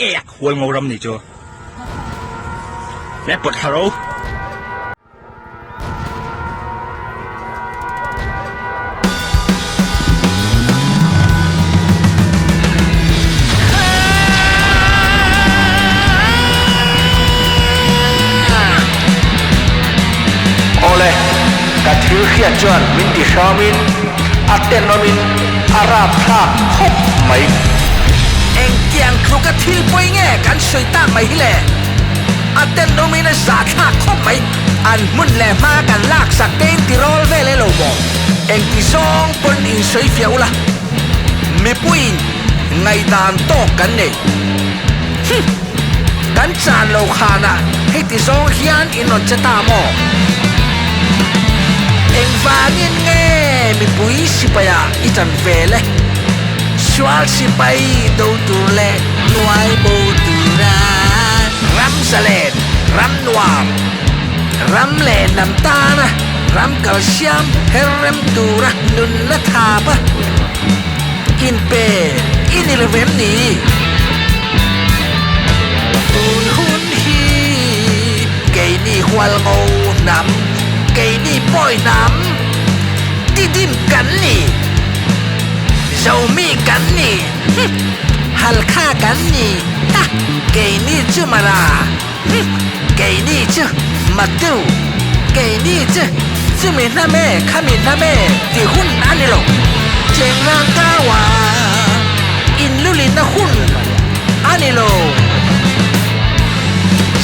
ek Hualngo ram nih chu le pawt thla ro. Awle, ka thil hriat chuan min ti hramin a tenawmin a rapthlak khawp mai. Engtiang tluka thil pawi nge kan sawi tak mai hi le? A tenawmin a zahthlak khawp mai. An hmun leh hma kan laksak te in tirawl vel e lo maw? Engti zawng pawn in sawi fiah ula, mipuiin ngaihdan tawk kan nei. Hum! Kan chan lo khanah heti zawng hian in rawn che ta maw? Engvangin nge mipui sipaiah i chan vel e? Sual sipai do tur leh hnuai bo tura ram zalen, ram nuam, ram leh hnam tana ram kalsiam her rem tura nunna thapa inpe i ni lo vem ni? Tun hun hi keini hualngo hnam, keini pawi hnam tidim kan ni. Zomi kan ni, hum, Halkha kan ni, ha, keini chu Mara, hum, keini chu Matu, keini chu chumi hnam e, khami hnam e tih hun a ni lo. Chengrang kaua inlulina hun a ni lo.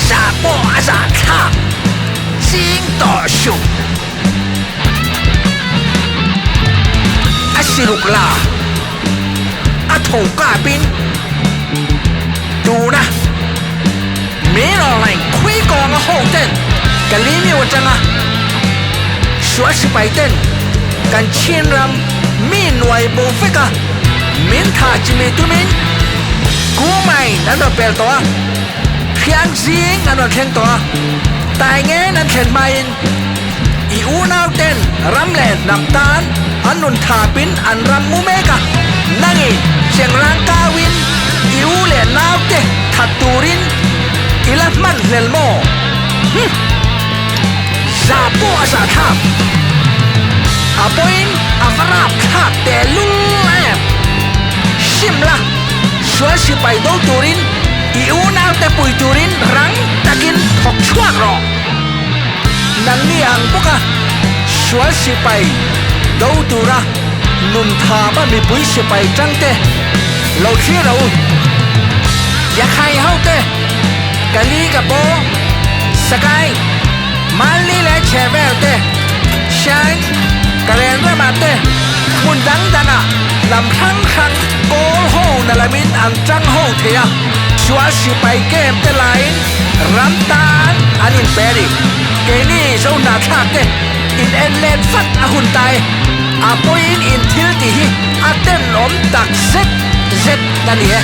Zah pawh a zah thlak ching tawh suh. A siruk la, a tho kapin tuna min online khui kawnga ho ten Galileo atanga sual sipai ten kan Chin ram mi nuai bo veka min tha chimi tumin Kumain an rawn pel tawh a, Hriang zing an rawn thleng tawh a, Taingen an thlen hmain I unau ten ram leh hnam tan an nun thapin an ram mu mek a, nangin chengrang kauin i u leh naute that turin i la hman hlel maw? Hum! Zah pawh a zah thlak. A pawhin a va rap thlak teh lul em? Simla, sual sipai do turin i unaute pui turin rang takin thawk chhuak rawh. Nangni ang bawka sual sipai do tura nun thama mipui sipai tangte lo thlir ro u. Yakhai hote, Kali ka paw, Sakai, Manli leh Chhevel te, Shan, Karen ramah te, hmun dang dangah lam hrang hrang kawl ho na lamin an tang ho thei a, sual sipai kem te laiin ram tan an inpe a ni. Keini Zohnahthlak te in en let vat a hun ta e, a pawiin in thil tih hi a tenawm tak zet zet a ni e.